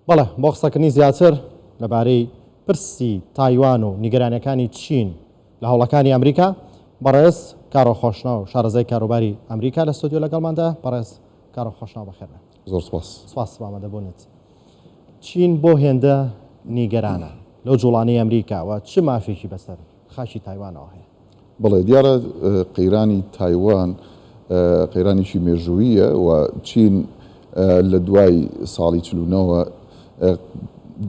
بەڵێ، بۆ قسەکردنی زیاتر لەبارەی پرسی تایوان و نیگەرانیەکانی چین لە هەوڵەکانی ئەمریکا، بەڕێز کارۆ خۆشناو شارەزای کاروباری ئەمریکا لە ستۆدیۆ لەگەڵماندا. بەڕێز کارۆ خۆشناو بەخێربێن. زۆر سپاس. سپاس بۆ ئامادەبوونت. چین بۆ هێندە نیگەرانە لەو جوڵانەی ئەمریکا و چ مافێکی بەسەر خاکی تایوانەوە هەیە؟ بەڵێ دیارە قەیرانی تایوان قەیرانێکی مێژووییە و چین لە دوای ساڵی 49ەوە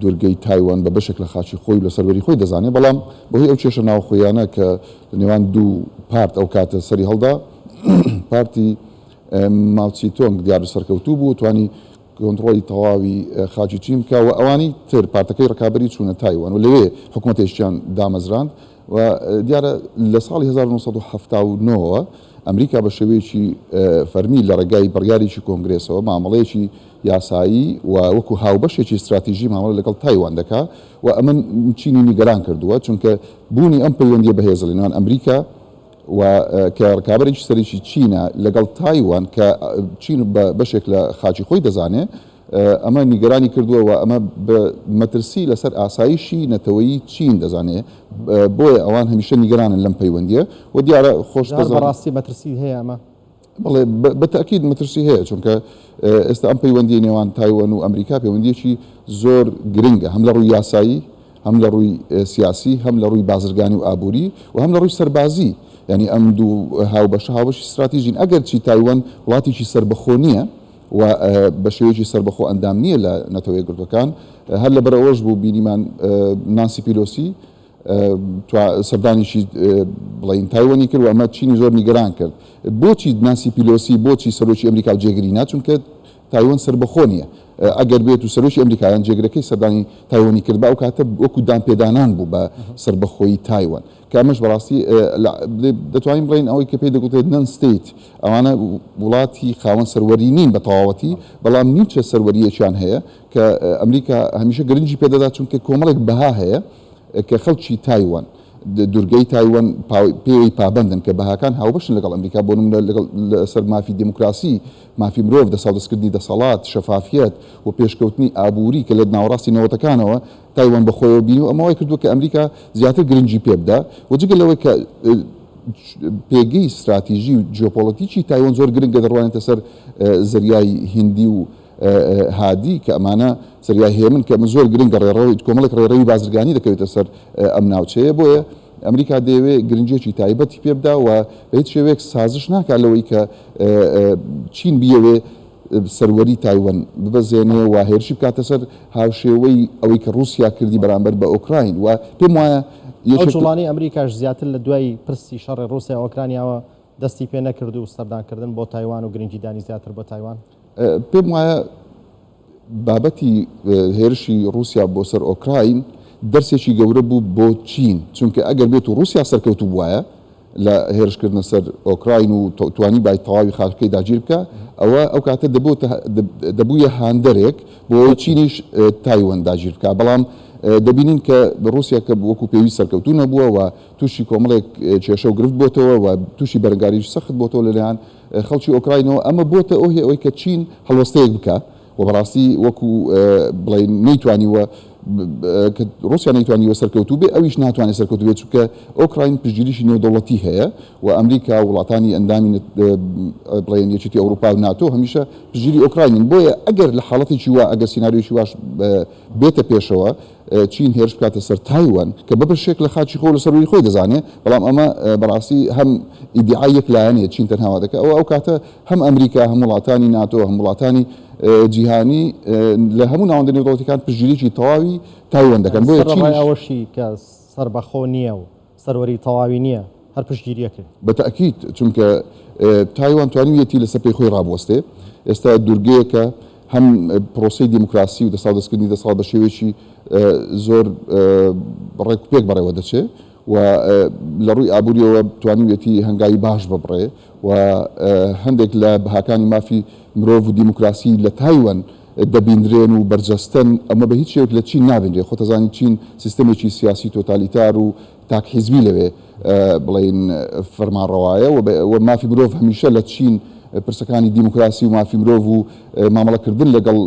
دوورگەی تایوان بە بەشێک لە خاکی خۆی و لە سەروەری خۆی دەزانێت، بەڵام بەهۆی ئەو کێشە ناوخۆیانە کە لە نێوان دوو پارت ئەو کاتە سەری هەڵدا، پارتی ماوتسی تۆنگ دیارە سەرکەوتوو بوو، توانی کۆنتڕۆڵی تەواوی خاکی چین بکا و ئەوانی تر پارتەکەی ڕکابەری چوونە تایوان و لەوێ حکومەتێکیان دامەزراند و دیارە لە ساڵی 1979 ەوە ئەمریکا بە شێوەیەکی فەرمی لە ڕێگای بڕیارێکی کۆنگرێسەوە مامەڵەیەکی یاسایی و وەکو هاوبەشێکی ستراتیژی مامەڵە لەگەڵ تایوان دەکا و ئەمە چینی نیگەران کردووە چونکە بوونی ئەم پەیوەندیە بەهێزە لە نێوان ئەمریکا و کە ڕکابەرێکی سەرەکی چینە لەگەڵ تایوان کە چین بە بەشێک لە خاکی خۆی دەزانێ، ئەمە نیگەرانی کردووە و ئەمە بە مەترسی لەسەر ئاسایشی نەتەوەیی چین دەزانێ، بۆیە ئەوان هەمیشە نیگەرانن لەم پەیوەندییە و دیارە خۆش جار بەڕاستی مەترسی هەیە ئەمە؟ بەڵێ بە تەئکید مەترسی هەیە، چونکە ئێستا ئەم پەیوەندییەی نێوان تایوان و ئەمریکا پەیوەندییەکی زۆر گرنگە هەم لە ڕووی یاسایی، هەم لە ڕووی سیاسی، هەم لە ڕووی بازرگانی و ئابووری و هەم لە ڕووی سەربازی. یانی ئەم دوو هاوبەشە هاوبەشی ستراتیژین. ئەگەرچی تایوان وڵاتێکی سەربەخۆ نییە و بە شێوەیەکی سەربەخۆ ئەندام نییە لە نەتەوە یەکگرتووەکان، هەر لەبەر ئەوەش بوو بینیمان نانسی پیلۆسی سەردانێکی بڵێین تایوانی کرد و ئەمە چینی زۆر نیگەران کرد. بۆچی نانسی پیلۆسی، بۆچی سەرۆکی ئەمریکا و جێگری نا؟ چونکە تایوان سەربەخۆ نییە. ئەگەر بێت و سەرۆکی ئەمریکا یان جێگرەکەی سەردانی تایوانی کردبا ئەو کاتە وەکو دانپێدانان بوو بە سەربەخۆیی تایوان کە ئەمەش بەڕاستی دەتوانین بڵێین ئەوەی کە پێی دەگوترێت non state ئەوانە وڵاتی خاوەن سەروەری نین بە تەواوەتی بەڵام نیمچە سەروەرییەکیان هەیە کە ئەمریکا هەمیشە گرنگی پێدەدات چونکە کۆمەڵێک بەها هەیە کە خەڵکی تایوان دورگەی تایوان پێوەی پابەندن کە بەهاکان هاوبەشن لەگەڵ ئەمریکا بۆ نمونە لەگەڵ لەسەر مافی دێموکراسی، مافی مرۆڤ، دەساودەستکردنی دەسەڵات، شەفافیەت و پێشکەوتنی ئابووری کە لە ناوەڕاستی نەوەتەکانەوە تایوان بە خۆیەوە بینی و ئەمە وای کردووە کە ئەمریکا زیاتر گرنگی پێ بدا و جگە لەوەی کە پێگەی ستراتیژی و جیۆپۆڵەتیکی تایوان زۆر گرنگە دەڕوانێتە سەر زەریای هیندی و هادی کە ئەمانە زەریای هێمن کە ئەمە زۆر گرنگە ڕێڕەوی کۆمەڵێک ڕێڕەوی بازرگانی دەکەوێتە سەر ئەم ناوچەیە بۆیە ئەمریکا دەیەوێت گرنگیەکی تایبەتی پێ بدا و بە هیچ شێوەیەک سازش ناکات لەوەی کە چین بیەوێ سەروەری تایوان ببەزێنێ و هێرشی بکاتە سەر هاوشێوەی ئەوەی کە ڕووسیا کردی بەرامبەر بە ئۆکراین و پێم وایە ئەو جوڵانەی ئەمریکاش زیاتر لە دوای پرسی شەڕی ڕووسیا ئۆکرانیاوە دەستی پێ نەکرد و سەردانکردن بۆ تایوان و گرنگیدانی زیاتر بۆ تایوان؟ پێم وایە بابەتی هێرشی ڕووسیا بۆ سەر ئۆکراین دەرسێکی گەورە بوو بۆ چین، چونکە ئەگەر بێت و ڕووسیا سەرکەوتوو بوایە لە هێرشکردنە سەر ئۆکراین و توانیبای تەواوی خاکەکەی داگیر بکا، ئەوە ئەو کاتە دەبوویە هاندەرێک بۆ ئەوەی چینیش تایوان داگیر بکا، بەڵام دەبینین کە ڕووسیا کە وەکو پێویست سەرکەوتوو نەبووە و تووشی کۆمەڵێک کێشە و گرفت بۆتەوە و تووشی بەرەنگاریی سەخت بۆتەوە لەلایەن خەڵکی ئۆکراینەوە، ئەمە بۆتە هۆی ئەوەی کە چین هەڵوەستەیەک بکا و بەڕاستی وەکو بڵێین نەیتوانیوە کە ڕووسیا نەیتوانیوە سەرکەوتوو بێ ئەویش ناتوانێت سەرکەوتوو بێت چونکە ئۆکراین پشتگیریی نێودەوڵەتی هەیە و ئەمریکا و وڵاتانی ئەندامی بڵێن یەکێتی ئەوروپا و ناتۆ هەمیشە پشتگیری ئۆکراینن بۆیە ئەگەر لە حاڵەتێکی وا ئەگەر سیناریۆیەکی واش بێتە پێشەوە چین هێرش بکاتە سەر تایوان کە بە بەشێک لە خاکی خۆ و لە سەروەری خۆی دەزانێ، بەڵام ئەمە بەڕاستی هەم ئیدیعای یەک لایەنەیە، چین تەنها وا دەکات، ئەوە ئەو کاتە هەم ئەمریکا، هەم وڵاتانی ناتۆ، هەم وڵاتانی جیهانی لە هەموو ناوەندە نێودەوڵەتیەکان پشتگیریی تەواوی تایوان دەکەن، بۆیە سەرەڕای چینیش. ئەوەشی کە سەربەخۆ نییە و سەروەری تەواوی نییە، هەر پشتگیری ئەکرێ. بە تەئکید، چونکە تایوان توانیویەتی لەسەر پێی خۆی ڕابوەستێ، ئێستا دوورگەیەکە هەم پرۆسەی دیموکراسی و دەستاودەستکردنی دەسەڵات بە شێوەیەکی زۆر ڕێکوپێک بەڕێوە دەچێ و لە ڕووی ئابووریەوە توانیویەتی هەنگاوی باش ببڕێ و هەندێک لە بەهاکانی مافی مرۆڤ و دیموکراسی لە تایوان دەبیندرێن و بەرجەستەن، ئەمە بە هیچ شێوەیەک لە چین نابینرێ، خۆتەزانی چین سیستەمێکی سیاسی تۆتالیتار و تاک حیزبی لەوێ بڵێین فەرمانڕەوایە و مافی مرۆڤ هەمیشە لە چین پرسەکانی دیموکراسی و مافی مرۆڤ و مامەڵەکردن لەگەڵ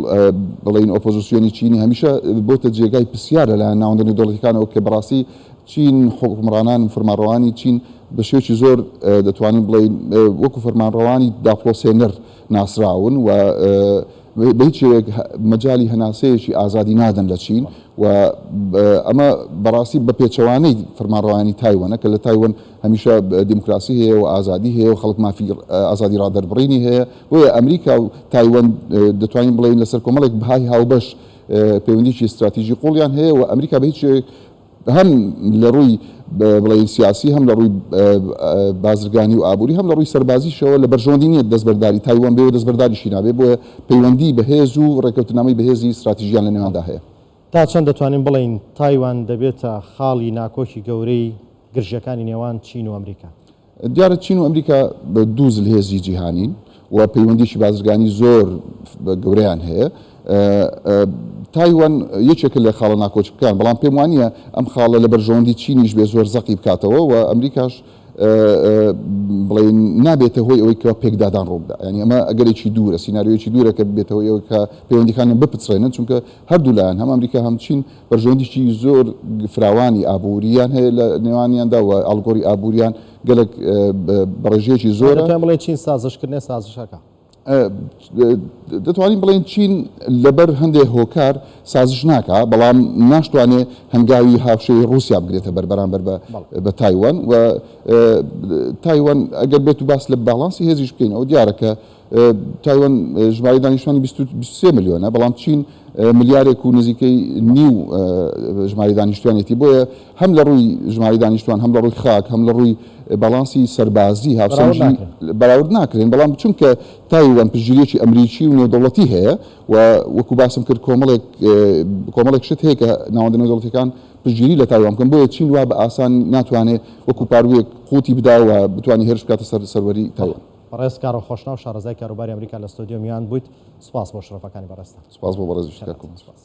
بڵێین ئۆپۆزیسیۆنی چینی هەمیشە بۆتە جێگای پرسیار لەلایەن ناوەندە نێودەوڵەتیەکانەوە کە بەڕاستی چین حوکمڕانان و فەرمانڕەوانی چین بە شێوەیەکی زۆر دەتوانین بڵێین وەکو فەرمانڕەوانی داپڵۆسێنەر ناسراون و بە هیچ شێوەیەک مەجالی هەناسەیەکی ئازادی نادەن لە چین و ئەمە بەڕاستی بە پێچەوانەی فەرمانڕەوانی تایوەنە کە لە تایوەن هەمیشە دیموکراسی هەیە و ئازادی هەیە و خەڵک مافی ئازادی ڕادەربڕینی هەیە بۆیە ئەمریکا و تایوەن دەتوانین بڵێین لەسەر کۆمەڵێک بەهای هاوبەش پەیوەندیی ستراتیژی قوڵیان هەیە و ئەمریکا بە هیچ شێوەیەک هەم لە ڕووی بڵێین سیاسی هەم لە ڕووی بازرگانی و ئابووری هەم لە ڕووی سەربازیشەوە لە بەرژەوەندی نییە دەستبەرداری تایوان بێ و دەستبەرداریشی نابێ بۆیە پەیوەندی بەهێز و ڕێککەوتنامەی بەهێزی ستراتیژیان لە نێواندا هەیە. تا چەند دەتوانین بڵێین تایوان دەبێتە خاڵی ناکۆکی گەورەی گرژییەکانی نێوان چین و ئەمریکا؟ دیارە چین و ئەمریکا دوو زلهێزی جیهانین و پەیوەندیی بازرگانی زۆر گەورەیان هەیە. تایوان یەکێکە لە خاڵە ناکۆکەکان، بەڵام پێم وانییە ئەم خاڵە لە بەرژەوەندی چینیش بێ زۆر زەقی بکاتەوە و ئەمریکاش بڵێین نابێتە هۆی ئەوەی کە پێکدادان ڕووبدا. یانی ئەمە ئەگەرێکی دوورە، سیناریۆیەکی دوورە کە ببێتە هۆی ئەوەی کە پەیوەندییەکانیان بپچڕێنن، چونکە هەردوو لایەن هەم ئەمریکا هەم چین بەرژەوەندیی زۆر فراوانی ئابوورییان هەیە لە نێوانیاندا و ئاڵوگۆڕی ئابوورییان گەلەک بە ڕێژەیەکی زۆرە. دەتوانین بڵێین چین سازشکردنێ سازشەکە؟ دەتوانین بڵێین چین لەبەر هەندێ هۆکار سازش ناکا، بەڵام ناشتوانێ هەنگاوی هاوشێوەی ڕووسیا بگرێتە بەر بەرامبەر بە تایوان و تایوان ئەگەر بێت و باس لە باڵانسی هێزیش بکەین ئەوە دیارە کە تایوان ژمارەی دانیشتوانی 23 ملیۆنە، بەڵام چین ملیارێک و نزیکەی نیو ژمارەی دانیشتوانێتی، بۆیە هەم لە ڕووی ژمارەی دانیشتوان هەم لە ڕووی خاک هەم لە ڕووی باڵانسی سەربازی هاوسەنگی بەراورد ناکرێن، بەڵام چونکە تایوان پشتگیرییەکی ئەمریکی و نێودەوڵەتی هەیە و وەکو باسم کرد کۆمەڵێک کۆمەڵێک شت هەیە کە ناوەندە نێودەوڵەتیەکان پشتگیری لە تایوان بکەن، بۆیە چین وا بە ئاسان ناتوانێت وەکو پاروویەک قوتی بدا و بتوانێت هێرش بکاتە سەر سەروەری تایوان. بەڕێز کارۆ خۆشناو شارەزای کاروباری ئەمریکا لە ستۆدیۆ میوان بوویت، سوپاس بۆ شرۆڤەکانی بەڕێزتان. سوپاس بۆ بەڕێزیشت کاک کۆمەڵ. سوپاس.